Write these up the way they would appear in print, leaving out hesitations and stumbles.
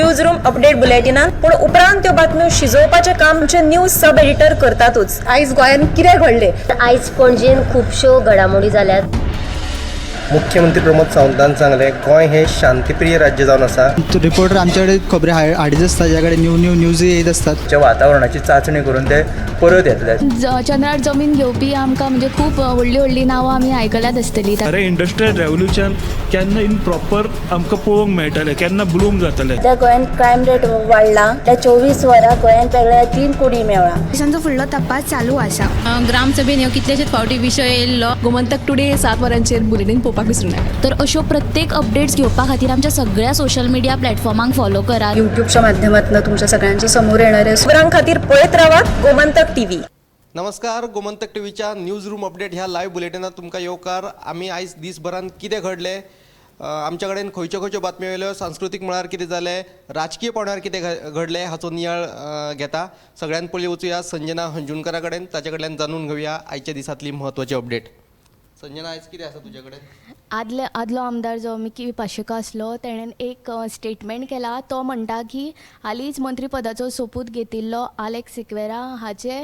News room update बुलेटिनान. पूण उपरांत त्यो बातम्यो शिजोवपाचें काम आमचे न्यूज सब एडिटर करतातूच. आयज गोंयांत कितें घडलें? आयज पणजेन खुबश्यो घडामोडी जाल्यात. मुख्यमंत्री प्रमोद सावंतान सांगलें, गोंय हें शांतीप्रिय राज्य जावन आसा. रिपोर्टर आमच्याकडे खबरी हाडीत आसता, ज्या कडेन न्यू न्यू न्यूज येत आसतात. वातावरणाची चांचणी करून ते परत येतले. चंद्रार जमीन घेवपी आमकां म्हणजे खूब व्हडलीं व्हडलीं नांवां आमी आयकल्यात आसतलीं. अरे, इंडस्ट्रियल रेवोल्युशन केन्ना इन प्रॉपर आमकां पळोवंक मेळटलें, केन्ना ब्लूम जातलें? सध्या गोंयांत क्रायम रेट वाडला. त्या 24 वरां गोंयांत वेगळ्या 3 कुडी मेवळा. तांचो फुडलो तपास चालू आसा. ग्रामसभेन ह्यो कितलेशेच फावटी विशय येयल्लो. गोमंतक टुडे 7 वरांचेर बुलेटीन पळोवपाक विसरूं नाका. तर अश्यो प्रत्येक अपडेट्स घेवपा खातीर आमच्या सगळ्या सोशल मिडिया प्लॅटफॉर्मांक फॉलो करात. युट्यूबच्या माध्यमातून तुमच्या सगळ्यांच्या समोर येणार आहे. खबरां खातीर पळयत रावात गोमंतक टीव्ही. नमस्कार, गोमंतक टीव्हीच्या न्यूज रूम अपडेट ह्या लायव्ह बुलेटिनात तुमकां येवकार. आमी आयज दीसभरान कितें घडलें, आमच्या कडेन खंयच्यो खंयच्यो बातम्यो येयल्यो, सांस्कृतीक मळार कितें जालें, राजकीय पांवड्यार कितें घडलें हाचो नियाळ घेता. सगळ्यान पयलीं वचुया संजना हंजुणकरा कडेन, ताचे कडल्यान जाणून घेवया आयच्या दिसांतली म्हत्वाची अपडेट. संजना, आयज कितें आसा तुजे कडेन? आदलो आमदार जो मिकी पाशेको आसलो, तेणेन एक स्टेटमेंट केला. तो म्हणटा की हालींच मंत्रीपदाचो सोपूत घेतिल्लो आलेक्स सिक्वेरा हाचे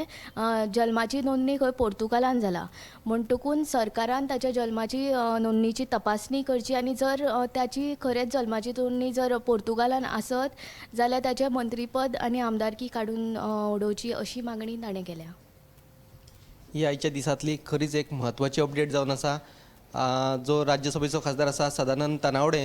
जल्माची नोंदणी खंय पोर्तुगालान जाला, म्हणटकून सरकारान ताच्या जल्माची नोंदणीची तपासणी करची आनी जर ताची खरेंच जल्माची नोंदणी जर पोर्तुगालान आसत जाल्यार ताचें मंत्रीपद आनी आमदारकी काडून उडोवची, अशी मागणी ताणें केल्या. ही आयच्या दिसांतली खरीच एक म्हत्वाची अपडेट जावन आसा. जो राज्यसभेचो खासदार आसा सदानंद तानावडे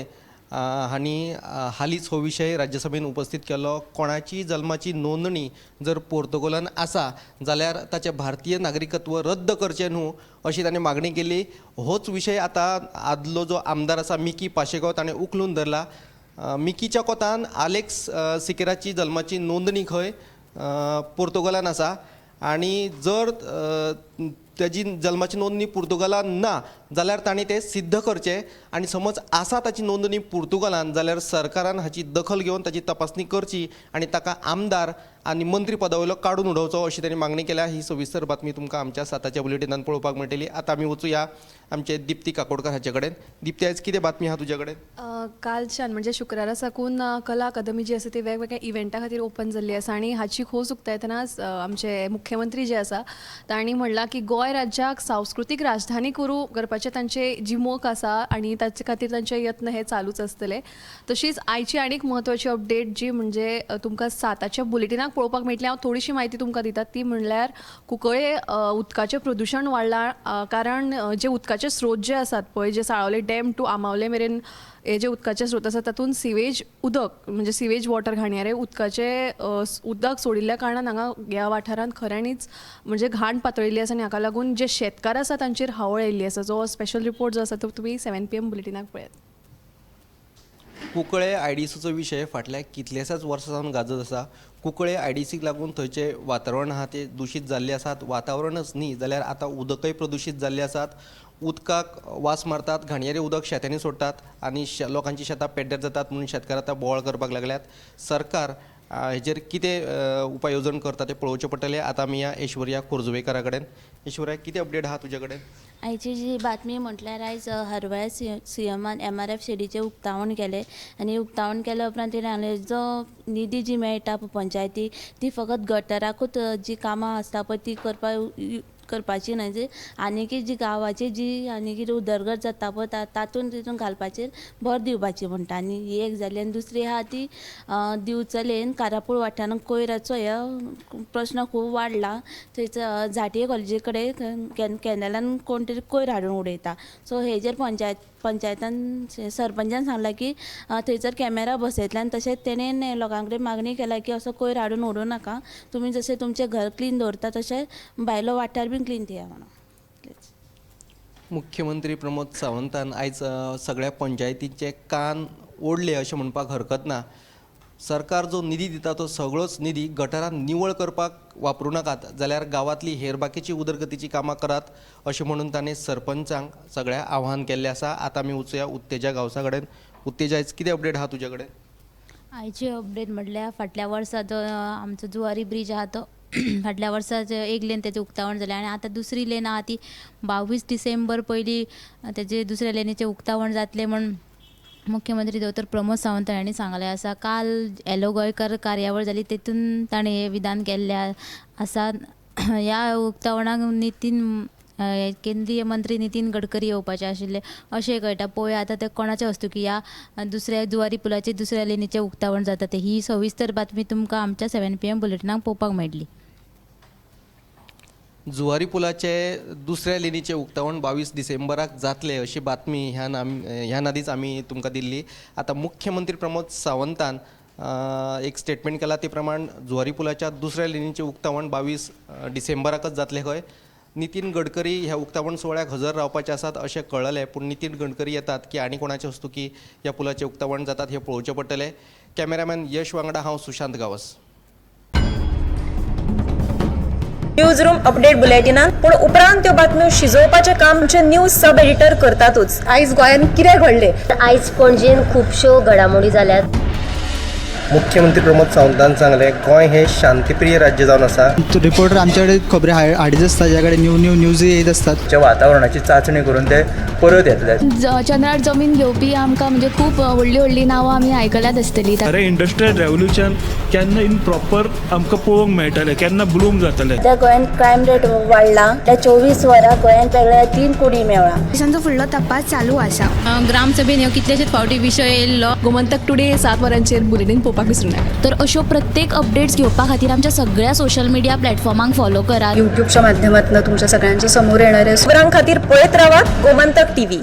हांणी हालींच हो विशय राज्यसभेन उपस्थीत केलो. कोणाची जल्माची नोंदणी जर पोर्तुगालान आसा जाल्यार ताचें भारतीय नागरिकत्व रद्द करचें न्हू, अशी ताणें मागणी केली. होच विशय आतां आदलो जो आमदार आसा मिकी पाशेको ताणें उखलून धरला. मिकीच्या कोतान आलेक्स सिकेराची जल्माची नोंदणी खंय पोर्तुगालान आसा आनी जर ताजी जल्माची नोंदणी पुर्तुगालान ना जाल्यार तांणी तें सिद्ध करचें आनी समज आसा ताची नोंदणी पुर्तुगालान जाल्यार सरकारान हाची दखल घेवन ताची तपासणी करची आनी ताका आमदार आनी मंत्री पदा वयलो काडून उडोवचो, अशी तांणी मागणी केल्या. ही सविस्तर बातमी तुमकां आमच्या 7च्या बुलेटिनान पळोवपाक मेळटली. आतां आमी वचुया आमचे दिप्ती काकोडकर हाचे कडेन. दिप्ती, आयज कितें बातमी आहा तुजे कडेन? कालच्यान म्हणजे शुक्रारा साकून कला अकादमी जी आसा ती वेगवेगळ्या इव्हेंटा खातीर ओपन जाल्ली आसा आनी हाची खोस उक्तायतनाच आमचे मुख्यमंत्री जे आसा तांणी म्हणलां की गोंय राज्याक सांस्कृतीक राजधानी करपाचे तांचे जी मोख आसा आनी ताचे खातीर तांचे यत्न हे चालूच आसतले. तशीच आयची आनीक म्हत्वाची अपडेट जी म्हणजे तुमकां 7च्या बुलेटिनाक पळोवपाक मेळटली. हांव थोडीशी म्हायती तुमकां दिता ती म्हणल्यार कुंकळे उदकाचें प्रदुशण वाडलां, कारण जे उदकाचे स्रोत जे आसात पळय, जे साळावले डॅम टू आमावले मेरेन हे जे उदकाचे स्रोत आसात तातूंत सिवेज उदक म्हणजे सिवेज वॉटर घाणयारे उदकाचे उदक सोडिल्ल्या कारणान हांगा ह्या वाठारांत खऱ्यांनीच म्हणजे घाण पातळिल्ली आसा आनी हाका लागून जे शेतकार आसा तांचेर हावळ आयिल्ली आसा. जो स्पेशल रिपोर्ट जो आसा तो तुमी 7 PM बुलेटिनाक पळयात. कुंकळे आयडीसीचो विशय फाटल्या कितल्याशाच वर्सां सावन गाजत आसा. कुंकळे आयडीसीक लागून थंयचें वातावरण आहा तें दुशीत जाल्लें आसात. वातावरणच न्ही जाल्यार आतां उदकय प्रदुशीत जाल्लें आसात. उदकाक वास मारतात, घाणयारें उदक शेतांनी सोडटात आनी लोकांची शेतां पेड्ड्यार जातात म्हणून शेतकार आतां बोवाळ करपाक लागल्यात. सरकार हेजेर कितें उपाय येवजण करता तें पळोवचें पडटलें. आतां आमी ह्या ऐश्वर्या खोर्जुवेकरा कडेन. ऐश्वर्या, कितें अपडेट आहा तुजे कडेन? आयची जी बातमी म्हटल्यार आयज हरवळ्या सीएमान MRF शेडीचें उक्तावण केलें आनी उक्तावण केल्या उपरांत तेणें सांगलें जो निधी जी मेळटा पळय पंचायतीक ती फकत गटराकूच जी कामां आसता पळय ती करपाची न्हय, जी आनीकी जी गांवाची जी आनी कितें उदरगत जाता पळय तातूंत तितून घालपाचेर भर दिवपाची म्हणटा. आनी ही एक जाली आनी दुसरी आहा ती दिवचलेन कारापूर वाठारांत कोयराचो हे प्रश्न खूब वाडला. थंयच झांटये कॉलेजी कडेन कॅनलान कोण तरी कोयर हाडून उडयता. सो हेजेर पंचायतान सरपंचान सांगलां की थंयसर कॅमेरा बसयतले आनी तशेंच तेणेन लोकां कडेन मागणी केल्या की असो कोयर हाडून उडोवं नाका, तुमी जशें तुमचें घर क्लीन दवरता तशें भायलो वाठार बीन क्लीन दिया म्हणून. मुख्यमंत्री प्रमोद सावंतान आयज सगळ्या पंचायतींचे कान ओडले अशें म्हणपाक हरकत ना. सरकार जो निधी दिता तो सगळोच निधी गटारां निवळ करपाक वापरूं नाकात जाल्यार गांवांतली हेर बाकीची उदरगतीची कामां करात अशें म्हणून ताणें सरपंचांक सगळ्या आव्हान केल्लें आसा. आतां आमी वचुया उत्तेजा गांवसा कडेन. उत्तेजा, आयज कितें अपडेट आहा तुजे कडेन? आयची अपडेट म्हटल्यार फाटल्या वर्सा जो आमचो जुवारी ब्रीज आहा तो फाटल्या वर्सा एक लेन तेजें उक्तावण जालें आनी आतां दुसरी लेन आहा ती 22 डिसेंबर पयलीं तेजें दुसऱ्या लेनीचें उक्तावण जातलें म्हण मुख्यमंत्री दोतोर प्रमोद सावंत हांणी सांगलें आसा. काल हॅलो गोंयकार कार्यावळ जाली तेतून ताणें हें विधान केल्लें आसा. ह्या उक्तावणाक नितीन केंद्रीय मंत्री नितीन गडकरी येवपाचे आशिल्ले अशें कळटा. पळोवया आतां ते कोणाच्या हस्तुकी ह्या दुसऱ्या जुवारी पुलाचे दुसऱ्या लेनीचें उक्तावण जाता तें. ही सविस्तर बातमी तुमकां आमच्या 7 PM बुलेटिनाक पळोवपाक मेळटली. जुवारी पुलाचे दुसऱ्या लेनीचें उक्तावण 22 डिसेंबराक जातलें अशी बातमी ह्या नादीच आमी तुमकां दिल्ली. आतां मुख्यमंत्री प्रमोद सावंतान एक स्टेटमेंट केला ते प्रमाण जुवारी पुलाच्या दुसऱ्या लेनीचें उक्तावण 22 डिसेंबराकच जातलें खंय. नितीन गडकरी ह्या उक्तावण सुवाळ्याक हजर रावपाचे आसात अशें कळ्ळें, पूण नितीन गडकरी येतात की आनी कोणाचे हस्तुकी ह्या पुलाचें उक्तावण जातात हें पळोवचें पडटलें. कॅमेरामॅन यश वांगडा हांव Sushant Gawas. News room update बुलेटिनान पूण उपरांत त्यो बातम्यो शिजोवपाचें काम आमचे न्यूज सब एडिटर करतातूच. आयज गोंयांत कितें घडलें, आयज पणजेन खुबश्यो घडामोडी जाल्यात. मुख्यमंत्री प्रमोद सावंतान सांगलें, गोंय हें शांतीप्रिय राज्य जावन आसा. रिपोर्टर आमच्याकडे खबरी हाडीत आसता, ज्या कडेन न्यू न्यू न्यूज येत आसतात. वातावरणाची चांचणी करून ते परत येतले. चंद्रार जमीन घेवपी आमकां म्हणजे खूब व्हडलीं व्हडलीं नांवां आमी आयकल्यात आसतलीं. खरें इंडस्ट्रियल रेवोल्युशन केन्ना इन प्रॉपर आमकां पळोवंक मेळटलें, केन्ना ब्लूम जातलें. सध्या गोंयांत क्रायम रेट वाडला. त्या 24 वरां गोंयांत वेगळ्या 3 कुडी मेळ्ळा. पोलिसांचो फुडलो तपास चालू आसा. ग्रामसभेन ह्यो कितलेशेच फावटी विशय येयल्लो. गोमंतक टुडे 7 वरांचेर बुलेटीन पळोवपाक विसरूं नाका. तर अश्यो प्रत्येक अपडेट्स घेवपा खातीर आमच्या सगळ्या सोशल मिडिया प्लॅटफॉर्मांक फॉलो करात. युट्यूबच्या माध्यमातून तुमच्या सगळ्यांच्या समोर येणार आहे. खबरां खातीर पळयत रावात गोमंतक टीव्ही.